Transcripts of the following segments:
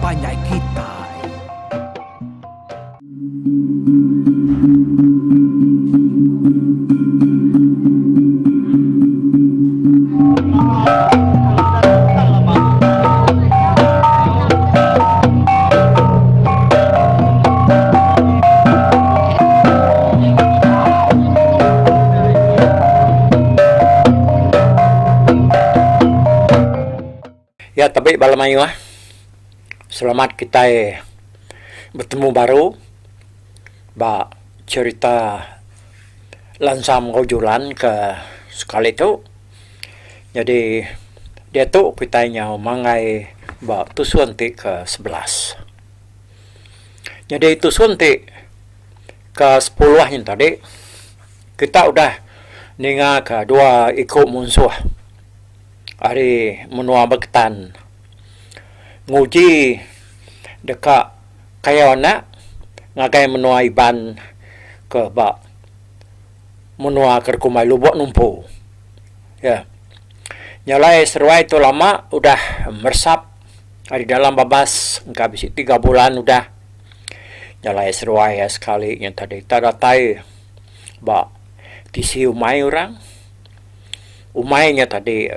panjai kitai. Ya tabi bala mayuh. Selamat kitai betemu baru ba cherita Lansam enggau Julan ke sekali tu. Nyadi diatu kitai nyau manggai ba tusun ti ke 11. Nyadi tusun ti ke sepuluh nyin tadi kita udah ninga ka dua iku munsuh ari menua Baketan nguji deka kayau anak ngagai menua Iban ke ba menua ke dikumbai Lubok Numpu. Ya. Nya alai seduai tu lama udah meresap ari dalam babas engka bisi tiga bulan udah. Nya alai seduai iya sekali nya tadi tak datai ba tisi umai orang. Umai nya tadi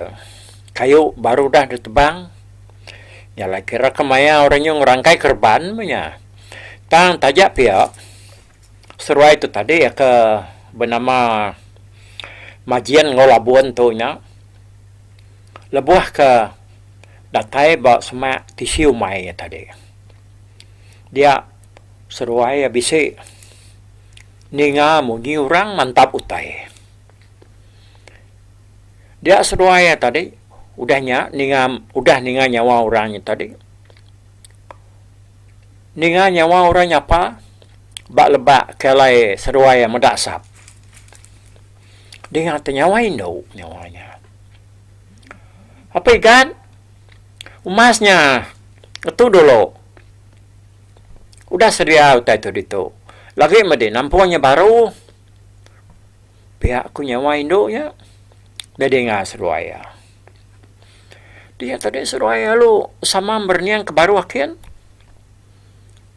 kayu baru udah ditebang. Nya alai kira ke maya orang nyu ngerangkai kereban meh nya. Tang taja pia seduai tu tadi ke benama Majin enggau Labun tu nya lebuh ke datai ba semak tisi umai nya tadi. Dia seduai iya bisi ninga munyi orang mantap utai. Dia seduai iya tadi udah nya ninga udah ninga nyawa orang nya tadi. Ninga nyawa orang nyapa ba lebak ke alai seduai iya meda asap. Dinga te nyawa indu nyawa nya. Apai Igan umas nya ngetu dulu. Udah sedia utai tu ditu. Lagi medi nampung nya baru. Pia ku nyawa indu nya deh dinga seduai iya. Dia tadi seduai lalu sama merening ke baruh kin.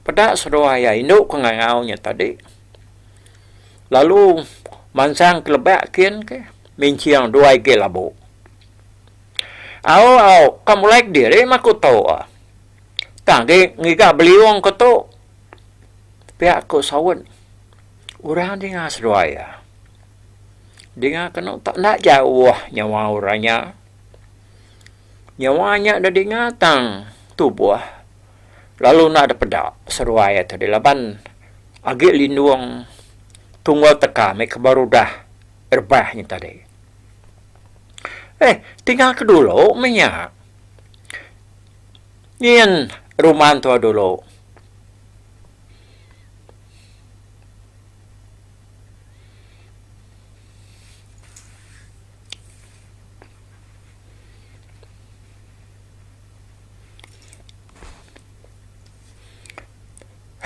Peda seduai iya indu ke ngangau nya tadi lalu mansang ke lebak kin ke minching dua igi labu. Au au ka mulai kediri meh aku tu. Tang agi ngiga beliung ke tu. Pia ku saut orang dinga seduai iya. Dinga kenu tak enda jauh nyawa orang nya. Nyawa nya da dinga tang tubuh lalu enda da peda seruai iya tadi laban agi lindung tunggal teka mih ke baru udah rebah nya tadi. Eh tinggal ke dulu mih nya. Nyin ruman tua dulu.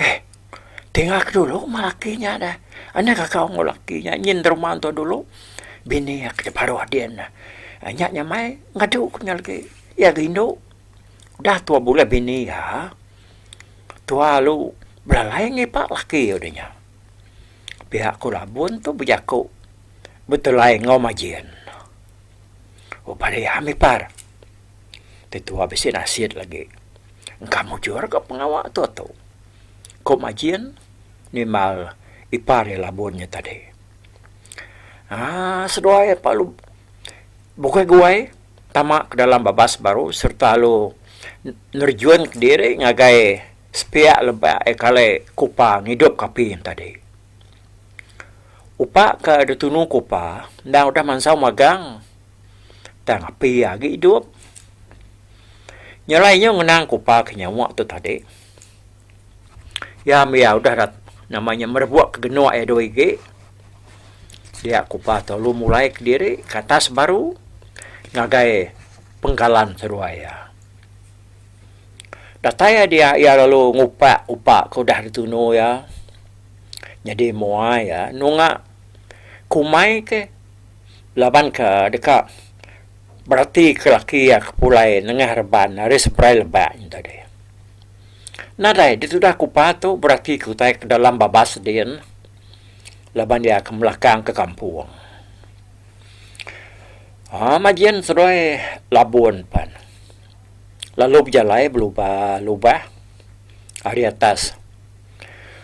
Eh, tinggal ke dulu mah laki nya deh. Anak kakau enggau laki nya nyin rumah entua dulu. Bini iya ke baruh din. Nya nyamai ngadu ke nya lagi. Iya ga indu. Udah tua bulih bini iya, tua lalu belalai ngipa laki iya udah nya. Pia ku Labun tu bejaku betelai enggau Majin. Uban iya mipar ti tua bisi nasit lagi. Engka mujur ga pengawa tua tu. Ku Majin nimbal ipar iya Labun nya tadi. Aaa seduai pa lu bukai guai tama ke dalam babas baru sereta lu nerejun kediri ngagai Sepiak lebak iya kalai kupa ngidup ke api nya tadi. Upa ke ditunu kupa endang udah mansau magang tang api iya agi idup. Nyelai nyu ngenang kupa ke nyawa tu tadi. Iya mih udah nama nya merebuk ke genuk iya dua igi dia kupa tu lalu mulai kediri ke atas baru ngagai pengkalan seduai iya. Datai iya dia iya lalu ngupak upa ke udah ditunu iya. Nyadi mua iya nunga kumai ke laban ke deka berati ke laki iya ke pulai nengah reban ari seberai lebak nya tadi. Nadai ditudah kupa tu berati ke utai ke dalam babas din laban iya ke melakang ke kampung. Aaa majin seduai labun pan lalu bejalai belubah lubah ari atas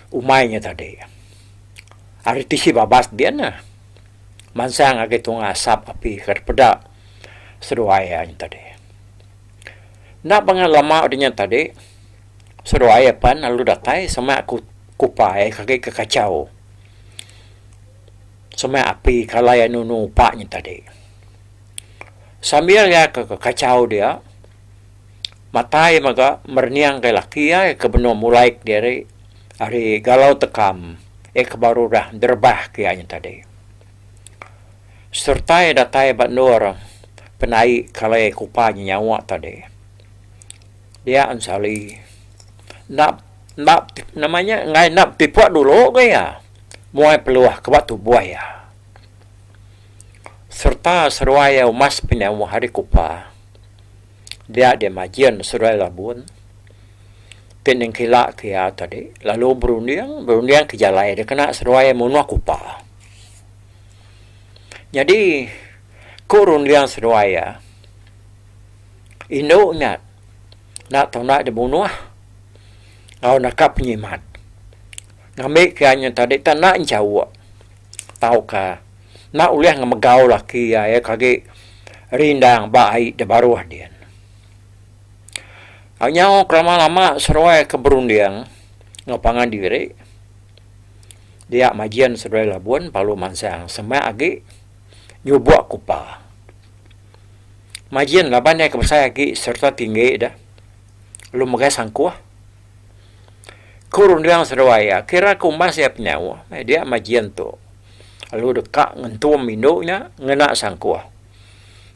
umai nya tadi. Ari tisi babas din ne mansang agi tunga asap api ke peda seduai iya nya tadi. Enda bangat lama udah nya tadi seduai iya pan lalu datai semak kupa iya ke agi ke kachau semak api ke alai iya nunu upa nya tadi. Sambil iya ke kachau dia matai mega merening ke laki iya ke benung mulai kediri ari galau tekam iya ke baru udah derebah ke iya nya tadi. Sereta iya datai ba endur penai kalai kupa nyenyawa tadi. Dia ensali enda enda nama nya enggai enda betipuk dulu ga iya muai peluh ke ba tubuh iya. Sereta seruai iya umas penyauh ari kupa dia deh majin seruai labun ti nengkila ke iya tadi lalu berunding berunding ke jalai dikena seruai munuh kupa. Nyadi ku runding seduai iya, indu nya enda tunda dibunuh enggau naka penyimat. Ngambi ke iya nya tadi te enda enchauk tauka enda ulih ngemegau laki iya iya ke agi rindang ba ai da baruh din. Nyau kelama-lama seduai ke berunding enggau pangan diri. Dia majin seduai labun lalu mansang semak agi nyubok kupa. Majin laban iya ke besai agi sereta tinggi deh lalu megai sangkuh. Ku runding seduai iya kira ke umbas iya penyauh dia majin tu lalu deka ngentum indu nya ngena sangkuh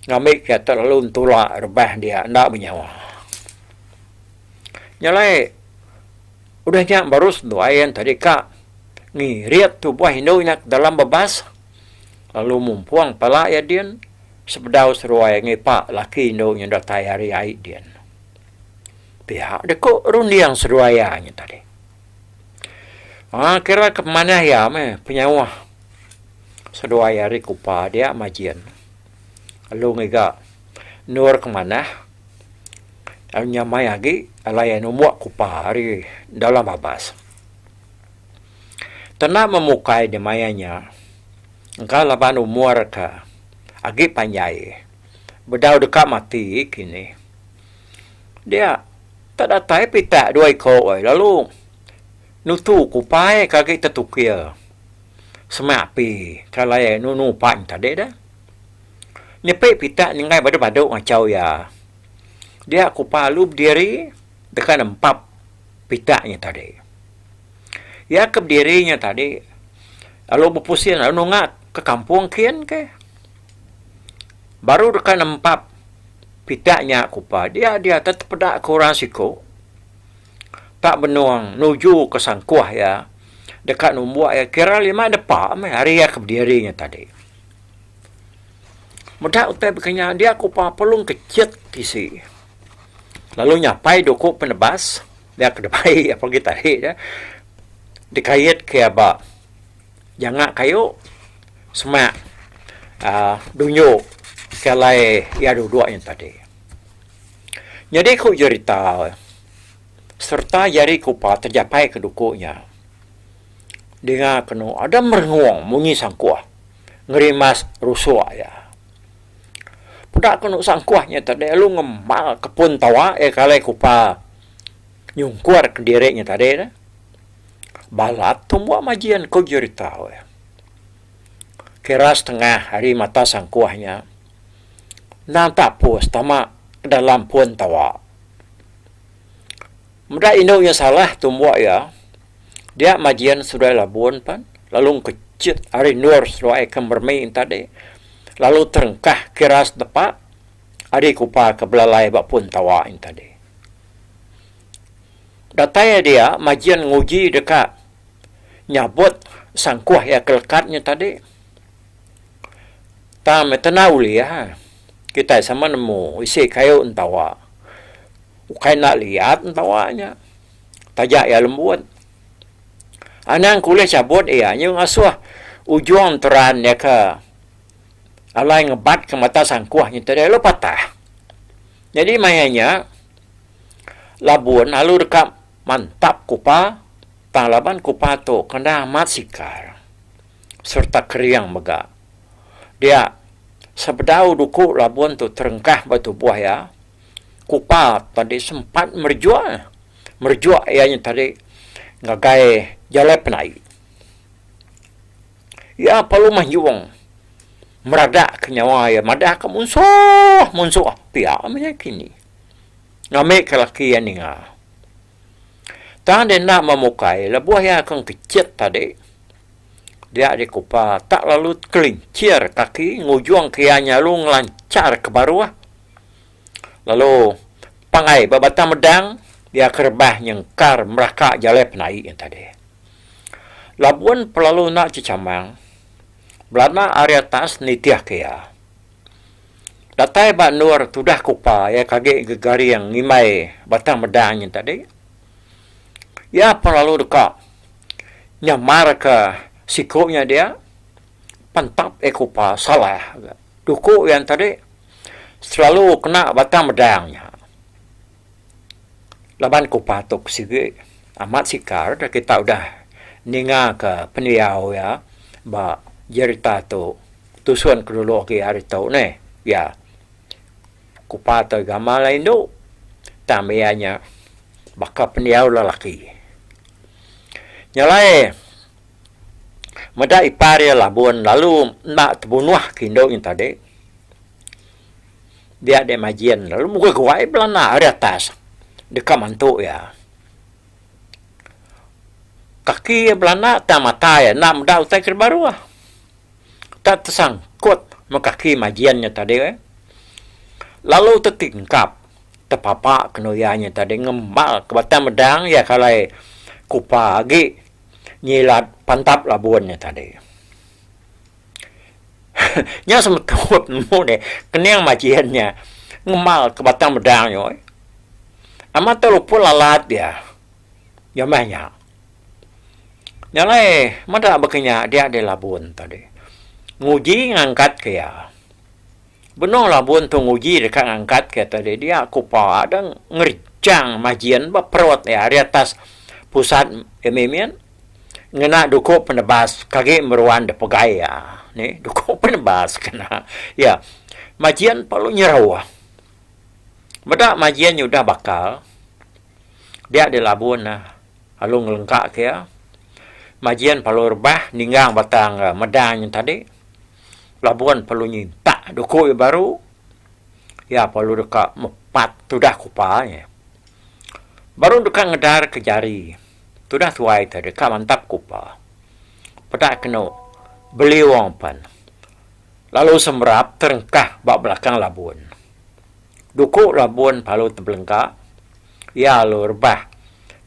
ngambi ke terlalu entula rebah dia enda benyawa. Nya alai Udah nya baru seduai iya tadi ka ngirit tubuh indu nya ke dalam babas lalu mumpung pala iya din sebedau seduai ngipa laki indu nya datai ari ai din. Pia deka runding seduai iya nya tadi. Aaa kira ke pemanah iya meh penyauh seduai ari kupa dia majin lalu ngiga endur ke manah. Lalu nyamai agi alai iya numbuk kupa ari dalam babas. Tenda memukai di maya nya engka laban umur ke agi panjai bedau deka mati kini. Dia tak datai pitak dua iko ai lalu nutu kupa ke agi tetukir semak api ke alai nunu upa nya tadi deh. Nyepi pitak nyenggai badu badu ngachau iya. Dia ku Palu bediri deka nempap pitak nya tadi. Iya ke bediri nya tadi lalu bepusin lalu nunga ke kampung kin ke. Baru deka nempap pitak nya ku pa dia dia tepeda ke orang siku tak benung nuju ke sangkuh iya deka numbuk iya kira lima depa meh ari iya ke bediri nya tadi. Meda utai baka nya dia ku perlu kechit tisi lalu nyapai duku penebas dia ke debai pagi tadi ne dikait ke aba janga kayu semak uhh dunju ke alai iya duduk nya tadi. Nyadi ku jerita sereta jari kupa tejapai ke duku nya dinga kenu ada merengung munyi sangkuh. Ngerimas rusuk iya. Peda ke anu sangkuh nya tadi lalu ngemal kepun tawa iya ke alai kupa nyungkur kediri nya tadi ne. Balat tumbuh majin ku jerita weh. Kira setengah ari mata sangkuh nya endang tapus tama dalam pun tawa. Meda indu nya salah tumbuk iya, dia majin seduai labun pan lalu engkechit ari endur seduai ke meremi enti tadi lalu terengkah kira sedepa ari kupa ke belalai ba pun tawa enti tadi. Datai dia majin nguji deka nyabut sangkuh iya ke lekat nya tadi tang meh tenda ulih kitai sama nemu isi kayu entawa. Ukai enda liat entawa nya. taja iya lembut. Anang ke ulih chabut iya nyu ngasuh ujung teran iya ke alai ngebat ke mata sangkuh nyi tadi lalu patah. Nyadi maya nya Labun lalu deka mantap kupa tang laban kupa tu kena amat sikar sereta kering mega. Dia sebedau duku Labun tu terengkah ba tubuh iya kupa tadi sempat merejuk. Merejuk iya nya tadi ngagai jalai penai. Iya perlu manjung meradak ke nyawa iya madah ke munsuh munsuh pia meh kini. Ngambi ke laki iya ninga. Tang deh enda memukai lebuh iya ke ngkechit tadi dia dikupa tak lalu kelincir kaki ngujung ke iya nyalu ngelanchar ke baruh. Lalu pangai ba Batang Medang iya ke rebah nyengkar meraka jalai penai nya tadi. Labun pelalu enda chechamang belanda ari atas nitih ke iya. Datai ba endur tudah kupa iya ke agi gegaring ngimbai Batang Medang nya tadi iya pelalu deka nyamar ke siku nya dia pantap iya kupa salah ga. Duku iya tadi selalu kena batang medang nya. Laban kupa tu sigi amat sikar da kita udah ninga ka pendiau iya ba jerita tu tusun ke dulu agi hari tu neh. Iya kupa tu gamal indu tang iya nya baka pendiau lelaki. Nya alai. Meda ipar iya labun lalu enda tebunuh ke indu nya tadi. Dia deh majin lalu muka guai belanda ari atas deka mantu iya. Kaki iya belanda tang mata iya enda meda utai ke baruh. Tak tesangkut meh kaki majin nya tadi eh. Lalu tetingkap tepapa kenu iya nya tadi ngembal ke batang medang iya kalai kupa agi. Nyilat pantap labun nya tadi. Nya semetup nemu deh kening majin nya ngemal ke batang medang nya oi. Amat tu luput lalat dia jamah nya. Nya alai meda baka nya dia deh labun tadi. Nguji ngangkat ke iya. Benung labun tu nguji deka ngangkat ke tadi dia kupa deh ngerejang majin ba perut iya ari atas pusat iya mimit ngena duku penebas ke agi meruan da pegai iya nih duku penebas kena iya. Majin perlu nyeruh. Meda majin nya udah bakal dia deh labun ne lalu ngelengka ke iya. Majin perlu rebah ninggang batang medang nya tadi. Labuan perlu nyintak duku iya baru iya perlu deka mepat tudah kupa iya. Baru deka ngedar ke jari tudah tuai te deka mantap kupa. Peda kenu beliung pen lalu semerap terengkah ba belakang labun. Duku labun lalu tebelengka iya lalu rebah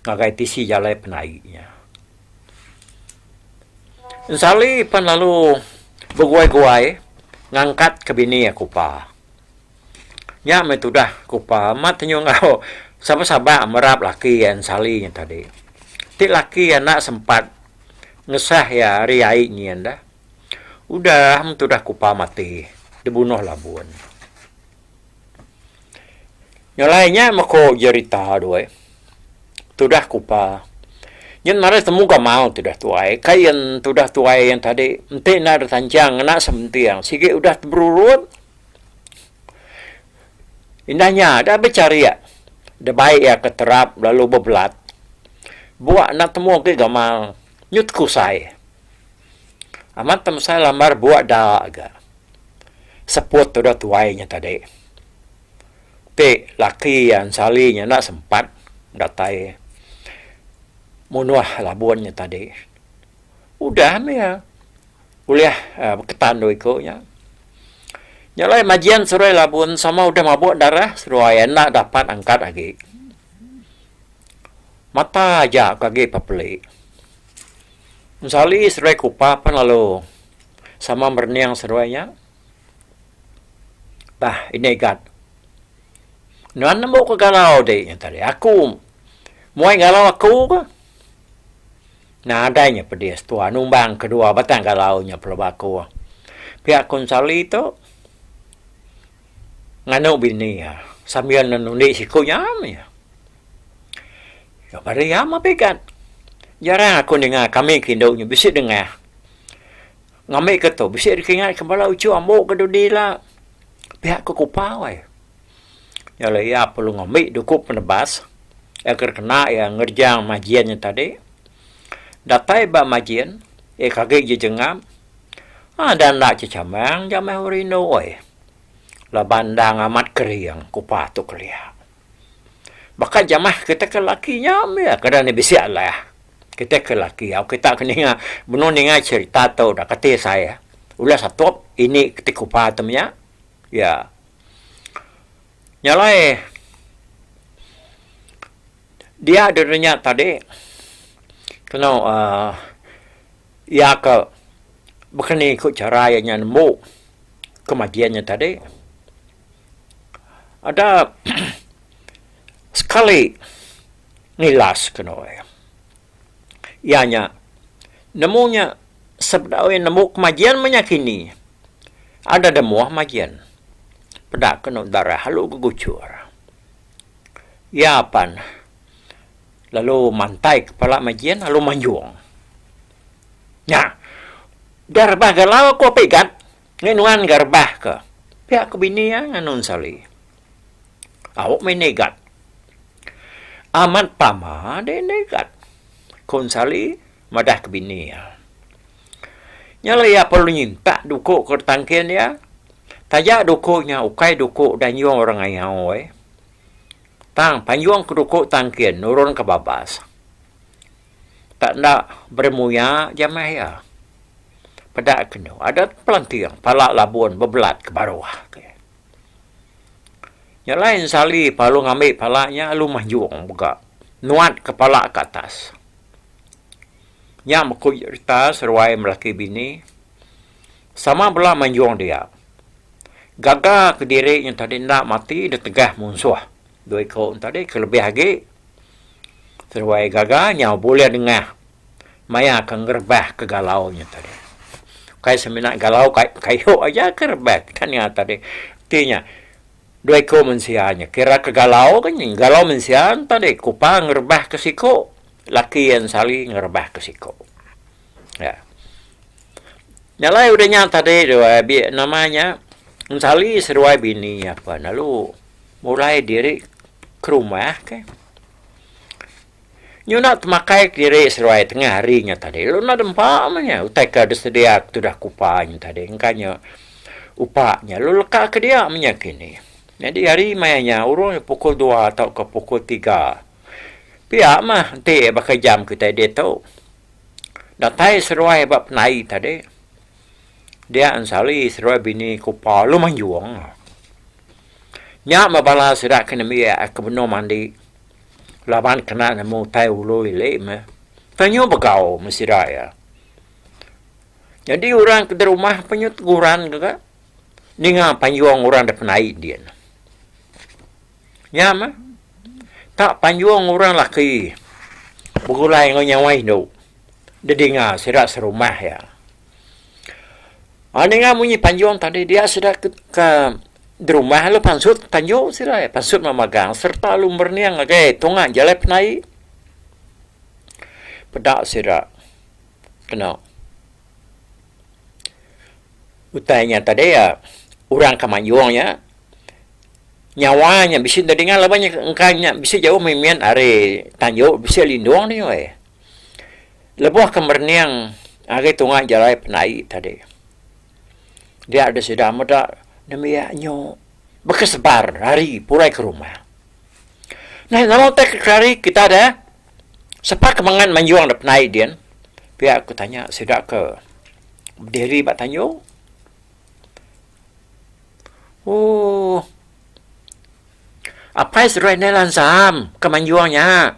ngagai tisi jalai penai nya. Ensali pan lalu beguai-guai ngangkat ke bini iya kupa. Nya meh tudah kupa amat tenyu enggau saba-saba merap laki iya ensali nya tadi. Ti laki iya enda sempat ngesah iya ari ai nyin dah. Udah meh tudah kupa mati dibunuh labun. Nyelai nya meh ko jerita doi. Tudah kupa. Nyen maras temu gamal tudah tuai. Kain tudah tuai yang tadi enti enda da tanchang ngena sementing sigi udah teberurut. Indah nya da becharik da bai iya ke terap lalu bebelat. Buk enda temu agi gamal nyu tekusai. Amat temesai lambar buk da ga. Seput udah tuai nya tadi. Ti laki iya ensali nya enda sempat datai munuh labun nya tadi. Udah meh iya ulih uhh beketan dua iku nya. Nya alai majin seduai labun sama udah mabuk darah seduai enda dapat angkat agi. Mata aja ke agi pepeli. Ensali seduai kupa pan lalu sama merening seduai nya. Bah ini gat. Nuan nembu ke galau ti nya tadi. Aku. Muai galau aku ka. Nadai nya pedis tua numbang kedua batang galau nya pelaba aku. Pia ku Ensali tu nganu bini iya sambil ne nundi siku nya mih. Bari iya meh pigat. Jarang aku ninga kami ke indu nya bisi dengah. Ngambi ke tu bisi deka ingat ke bala uchu ambu ke dudi ila. Pia ku kupa weh. Nya alai iya perlu ngambi duku penebas iya ke kena iya ngerejang majin nya tadi. Datai ba majin iya ke agi jejengap aaa da enda chechamang jamah orang indu ai laban endang amat kering kupa tu kelia. Baka jamah kita ke laki nya mih kada ne bisi alah kita ke laki au kita ke ninga benung ninga cherita tu da kati sai ulah satup ini ti kupa tu menya iya. Nya alai dia diri nya tadi kenu uhh iya ke baka ni ku chara iya nya nembu kemajian nya tadi ada sekali ngilas kenu iya. Iya nya nemu nya sebedau iya nemu kemajian meh nya kini ada demuh majian peda kenu darah lalu geguchur. Iya pan lalu mantai kepala majian lalu manjung. Nya da rebah galau ku apai igat ngi nuan ga rebah ka pia ku bini iya nganun sali. Au meh indi igat. Amat pama deh indi igat ku Sali madah ke bini iya. Nya alai iya perlu nyintak duku ke tangkin iya. Taja duku nya ukai duku danjung orang ngayau ai. Tang panjung ke duku tangkin nurun ke babas. Tak enda beremuya jamah iya. Peda kenu adat pelanting pala labun bebelat ke baruh. Nya alai ensali palu ngambi pala nya lalu manjung mega nuat ke pala ke atas. Nya meku rita seruai melaki bini sama bela manjung dia. Gaga kediri nya tadi enda mati ditegah munsuh dua iku ne tadi kelebih agi seruai gaga nyau bulih dengah maya ke ngerebah ke galau nya tadi. Ukai semina galau kayu aja ke rebah kitai nya tadi. Ti nya dua iku mensia nya kira ke galau ke nya galau mensia ne tadi kupa ngerebah ke siku laki iya ensali ngerebah ke siku. Ya. Nya alai udah nya tadi nama nya ensali seduai bini apan lalu mulai diri ke rumah ke. Nyuna temakai kediri seduai tengah hari nya tadi lalu enda dempa meh nya utai ke disedia ke tudah kupa nya tadi engka nya upa nya lalu leka ke dia meh nya kini. Nyadi hari maya nya urung pukul dua tauka pukul tiga pia mah enti baka jam kitai ditu. Datai seduai ba penai tadi dia ensali seduai bini kupa lalu manjung. Nya meh bala sida ke nembiak ke benung mandi. Laban kena nemu utai ulu ili meh. Penyu begau meh sida iya. Nyadi orang ke derumah penyu teguran gaga ninga panjung orang da penai din. Nya meh tak panjung orang laki begulai enggau nyawa indu didinga sida serumah iya. Aaa ninga munyi panjung tadi dia sida ke ke derumah lalu pansut tanju sida iya pansut memagang sereta lalu merening ngagai tunga jalai penai. Peda sida kena utai nya tadi iya orang ke manjung nya nyawa nya bisi deh dinga laban nya engka nya bisi jauh mimit ari tanju bisi lindung deh weh. Lebuh ke merening ari tunga jalai penai tadi dia deh sida meda nembiak nyu bekesebar ari pulai ke rumah. Neh nama utai ke kelari kita deh sapa ke mengan manjung da penai din pia ku tanya sida ke bediri ba tanjung. Ooh Apai seduai indai lansam ke manjung nya.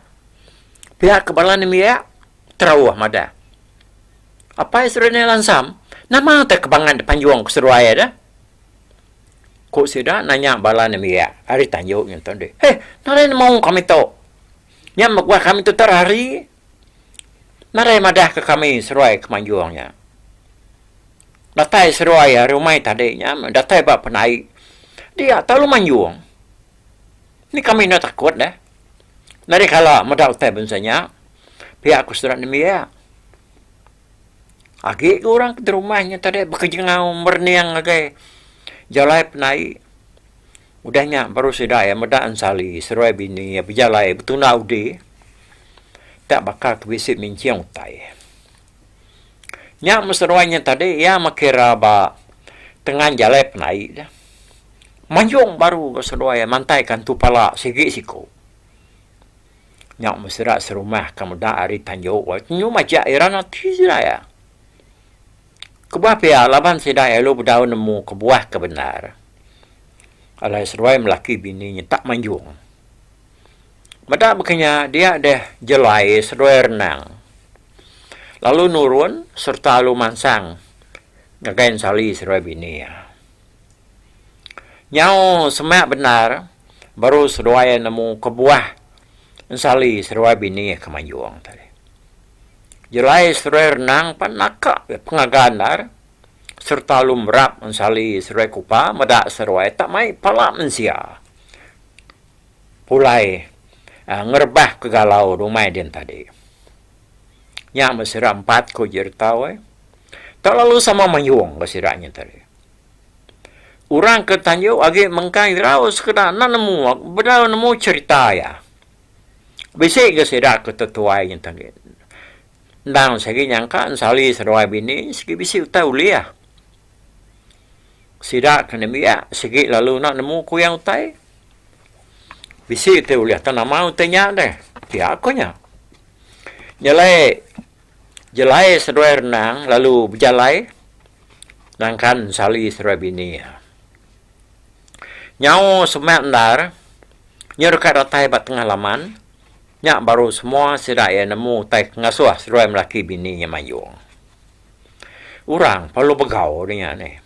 Pia ke bala nembiak terauh madah. Apai seduai indai lansam nama utai ke bangat dipanjung ke seduai deh. Ku sida nanya bala nembiak ari tanju nya tadi. Heh nadai nemu kami tu. Nya mega kami tu terari nadai madah ke kami seruai ke manjung nya. Datai seruai ari umai tadi nya datai ba penai dia tau manjung. Ni kami enda takut deh. Nadai kala meda utai bansa nya pia ku sida nembiak. Agi ke orang ke rumah nya tadi bekejengau merening ngagai jalai penai. Udah nya baru sida iya meda ensali seruai bini iya bejalai betunda udi tak baka ke bisi minching utai. Nya meh seruai nya tadi iya meh kira ba tengan jalai penai deh. Manjung baru ga seduai iya mantai ka entu pala sigi siku. Nya meh sida serumah ka meda ari tanju nyu majak iran ati sida iya. Kebuah pia laban sida iya lalu bedau nemu kebuah ke bendar. Alai seduai melaki bini nyetak manjung. Meda baka nya dia deh jelai seduai renang lalu nurun sereta lalu mansang ngagai ensali seduai bini iya. Nyau semak bendar baru seduai iya nemu kebuah ensali seduai bini iya ke manjung tadi. Jelai seduai renang pan naka pengaga endar sereta lalu merap ensali seduai kupa meda seduai tak mai pala mensia pulai uhh ngerebah ke galau rumai din tadi. Nya meh sida empat ku jerita weh. Tak lalu sama mayung ke sida nya tadi. Orang ke tanju agi mengkang irau sekeda enda nemu bedau nemu cherita iya. Bisi ga sida ke tetuai nya tadi. Endang sigi nyangka ensali seduai bini sigi bisi utai ulih. Sida ke nembiak sigi lalu enda nemu kuyang utai. Bisi utai ulih tang nama utai nya deh. Pia ku nya. Nyelai jelai seduai renang lalu bejalai nangkan ensali seduai bini. Nyau semak endar, nyu deka datai ba tengah laman, nya baru semua sida iya nemu utai ke ngasuh seduai melaki bini nya mayung. Orang perlu begau ne nya neh.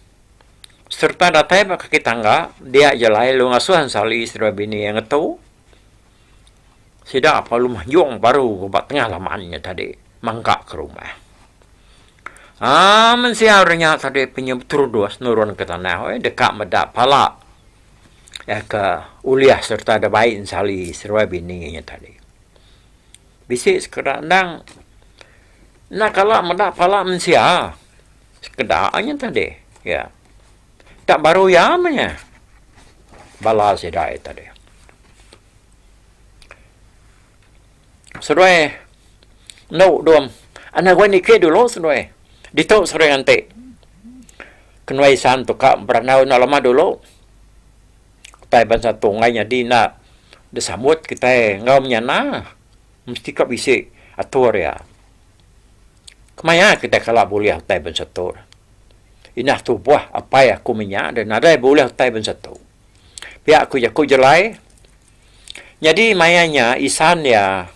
Sereta datai ba kaki tangga, dia jelai lalu ngasuh ensali seduai bini iya ngetu. Sida perlu mayung baru ba tengah laman nya tadi mangka ke rumah. Aaa mensia ri nya tadi penyu beterudus nurun ke tanah weh deka meda pala iya ke ulih sereta da bai ensali seruai bini nya tadi. Bisi sekeda endang enda kala meda pala mensia sekeda nya tadi iya. Tak baru iya meh nya bala sida iya tadi. Seduai endu dum anak wai niki dulu seduai ditu seduai nganti kenuai isan tu ka berandau enda lama dulu utai bansa tu enggai nyadi enda disambut kitai enggau menyana mesti ka bisi atur iya. Kemaya kitai kala bulih utai bansa tu inah tubuh apai aku menya nadai bulih utai bansa tu. Pia ku jaku jelai. Nyadi maya nya isan iya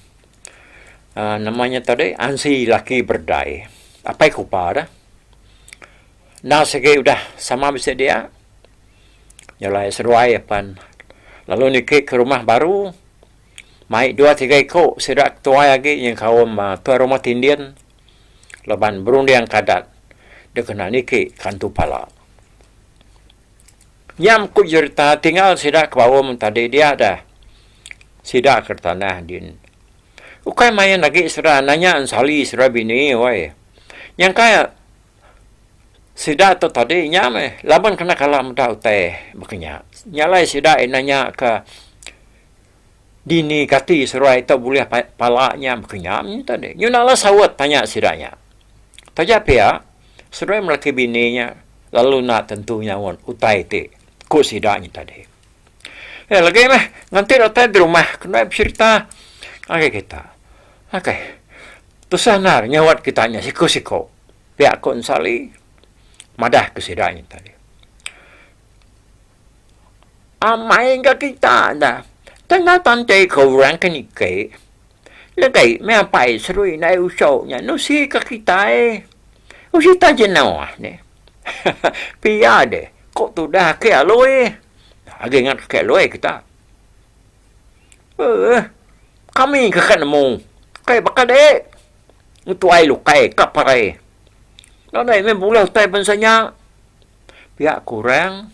uhh nama nya tadi ansi laki berdai apai kupa dah. Enda sigi udah sama bisi dia nyelai seduai apan lalu niki ke rumah baru mai dua tiga iku sida tuai agi nyengkaum tuai rumah tindin laban berunding ke adat dikena niki kantu pala. Nya ku jerita tinggal sida ke baum tadi dia dah. Sida ke tanah din. Ukai main agi sida nanya ensali sida bini weh. Nyangka sida tu tadi nya meh laban kena kala meda utai baka nya. Nya alai sida nanya ka dini kati seruai tu bulih pala nya baka nya meh tadi. Nyau enda saut tanya sida nya. Taja pia seduai melaki bini nya. Lalu enda tentu nyaut utai ti ku sida nya tadi. Eh lagi meh nganti datai di rumah kena becerita ngagai kita. Akai tusah endar nyaut kita nya siku-siku pia ku Ensali madah ke sida nya tadi. Amai ga kita dah tengah tantai ke orang ke niki. Legai meh apai serui indai uso nya nusi ke kitai. Usi ta jenuh deh. Pia deh ko tudah ake alui. Agi ngat ake alui kita. Eeh. Kami ke ka nemu kai baka dek ngetuai lukai ka parai. Nadai meh bulih utai bansa nya. Pia ku orang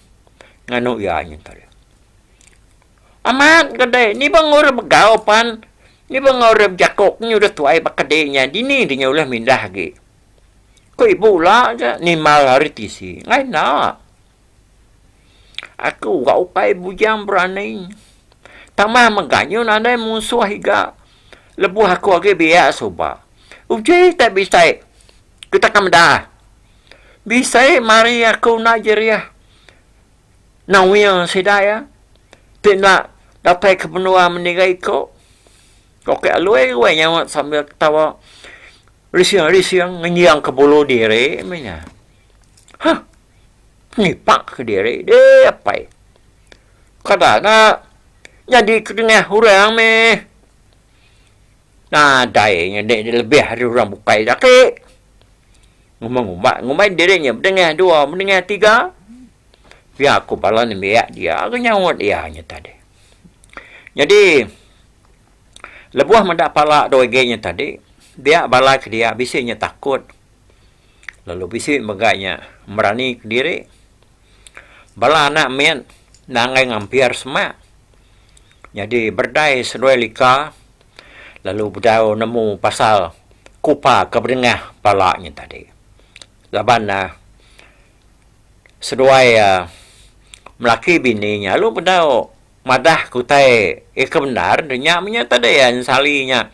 nganu iya nyin tadi. Amat ga deh ni ba enggau orang begau pan ni ba enggau orang bejako ke nyudah tuai baka dek nya dini deh nya ulih mindah agi. Ku ibu la ja nimbal ari tisi enggai enda. Aku ga ukai bujang berani. Tambah mega nyu nadai munsuh iga lebuh aku agi biak suba. Uji tai bisai kita ka meda. Bisai mari aku enda jerih nawing sida iya ti enda datai ke menua meniga iko. Ok alui weh nyaut sambil ketawa rising-rising ngenjing ke bulu diri meh nya. Huh. Ngipak ke diri deh apai. Kada ne nyadi ke dengah orang meh. Nadai nyadi lebih ari orang bukai ake. Ngumba ngumba ngumbai diri nya bedengah dua bedengah tiga. Pia ku bala nembiak dia ke nyaut iya nya tadi. Nyadi lebuh meda pala dua igi nya tadi dia bala ke dia bisi nya takut. Lalu bisi mega nya merani kediri. Bala anak mit enda enggai ngampir semak. Nyadi berdai seduai lika lalu bedau nemu pasal kupa ke bedengah pala nya tadi. Laban ne seduai melaki bini nya lalu bedau madah ke utai ke bendar ne nya meh nya tadi ensali nya.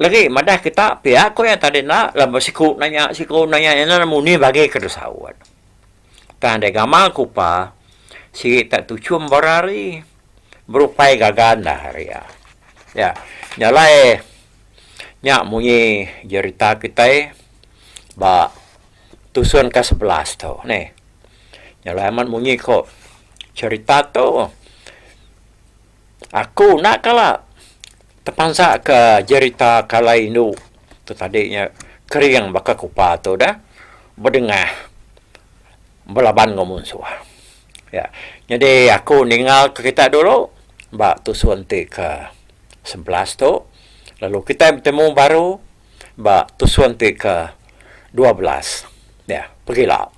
Lagi madah kita pia ku iya tadi enda laban siku nanya siku nanya enda nemu ni bagi ke disaut. Tang deh gamal kupa sigi tak tuchum bara hari berupai gaga enda hari iya. Ya nya alai nya munyi jerita kitai ba tusun ke 11 tu neh. Nya alai amat munyi ko cherita tu. Aku enda kala tepansa ke jerita kalai indu tu tadi nya kering baka kupa tu dah bedengah belaban enggau munsuh. Ya nyadi aku ningal ke kita dulu ba tusun ti ke 11 tu lalu kitai betemu baru ba tusun ti ke 12. Ya pegila.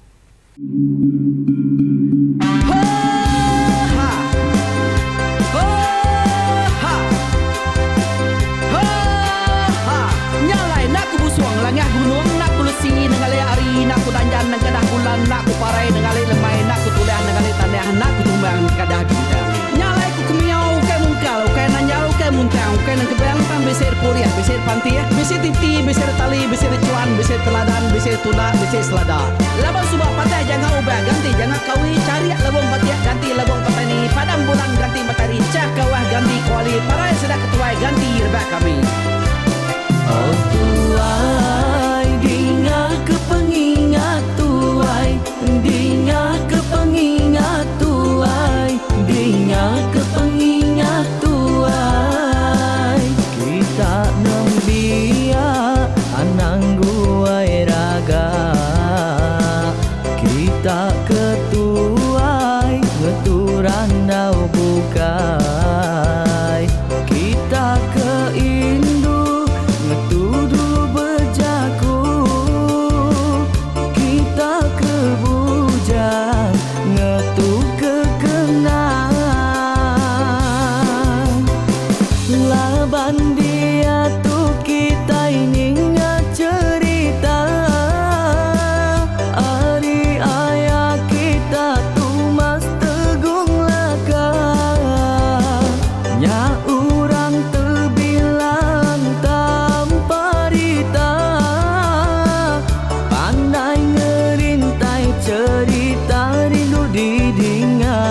Laban suba patah janga ubah ganti janga kawi charik lebung batik ganti lebung petani padam bulan ganti matahari chah kawah ganti kuali parai sida ketuai ganti rebak kami. Oh tuai dinga ke pengingat tuai dinga ke pengingat tuai dinga ke pengingat tuai kita nembiak anang guai raga kita ke tuai ngetu randau bukai kita ke indu ngetu dulu bejaku kita ke bujang ngetu ke kenang laban diatu kitai ninga cherita ari aya kita Tumas Tegung Laka nya orang tebilang tanpa rita pandai ngerintai cherita rindu didinga.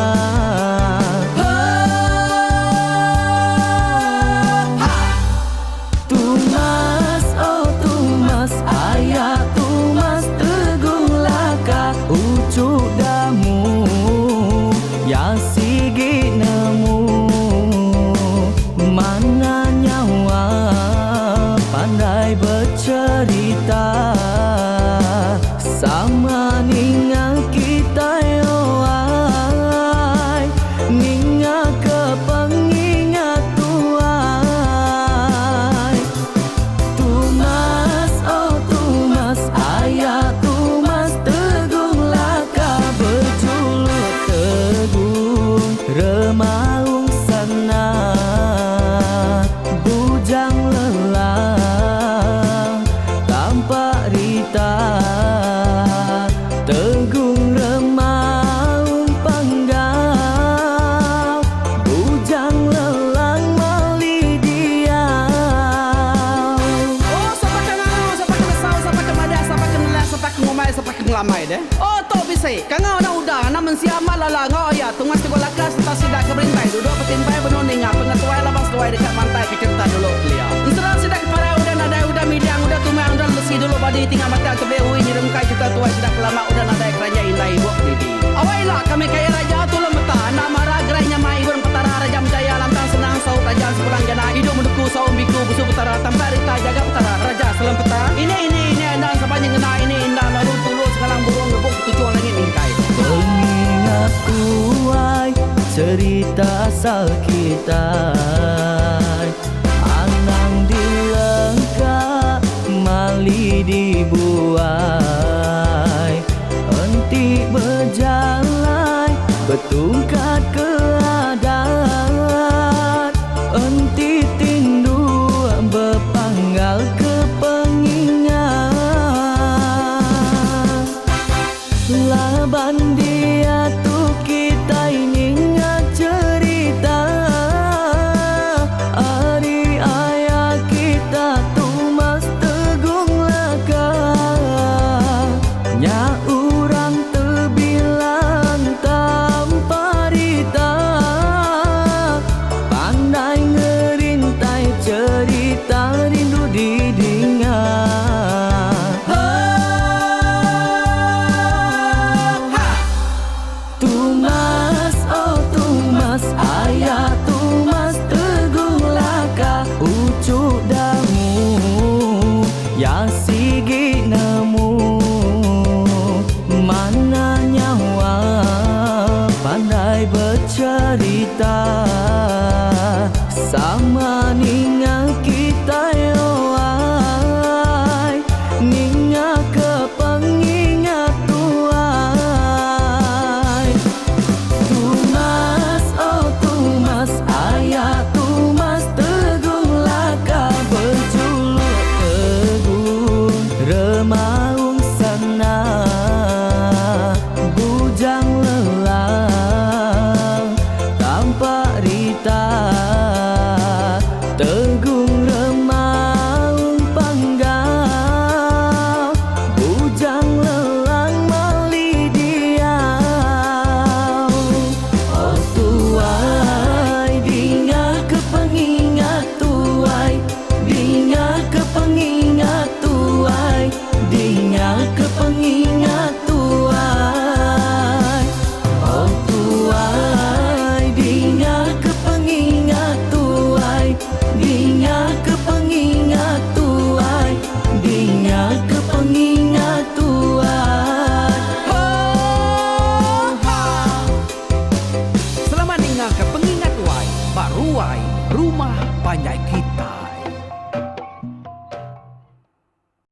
Tumas oh Tumas aya Tumas Tegung Laka uchu damu ya sigi nemu mana nyawa pandai becherita sama ninga kitai oh ai ninga ke pengingat tuai. bisi. Kangau anak uda, anak mensia amat lala enggau aya tungas teguh laka sereta sida ke berintai duduk betimbai benung ninga pengetuai laban seduai deka mantai ke cherita dulu kelia. Ensera sida ke parai udah nadai udah midang udah tumang udah lesi dulu badi tinga batang tebing ui nyerungkai cherita tuai sida ke lama udah nadai keranjai indai ibuk didi. Awai ila kami kaya raja tulung meta enda mara gerai nyamai ibun petara raja menjaya lantang senang saut raja sepulang jana idup menuku saum biku busu petara tampak rita jaga petara raja selem peta ini ini ini enda saban nyengena ini enda lalu tulu sengalang burung ngebung ketuchung langit mingkai. Pengingat tuai cerita asal kitai Anang dilengka mali dibuai Enti bejalai betungkat ke adat Enti tinduk bepanggal ke pengingat. Laban diatu kitai ninga cherita ari aya kita Tumas Tegung Laka. Nya urang tebilang tanpa rita pandai ngerintai cherita rindu didinga. Tumas oh Tumas aya Tumas Teguh Laka uchu damu ya sigi nemu mana nyawa pandai becherita sama ninga kitai oh ai ninga ke pengingat tuai. Tumas oh Tumas aya Tumas Teguh Laka bejuluk Teguh Remaung Sana Bujang Lelang Tampak Rita Tegung Remaung Panggau Bujang Lelang Mali Diau. Oh tuai dinga ke pengingat tuai dinga ke pengingat tuai dinga ke pengingat tuai. Oh tuai dinga ke pengingat tuai dinga ke pengingat tuai dinga ke pengingat tuai. Ho ha! Selamat ninga ke pengingat tuai ba ruai rumah panjai kita.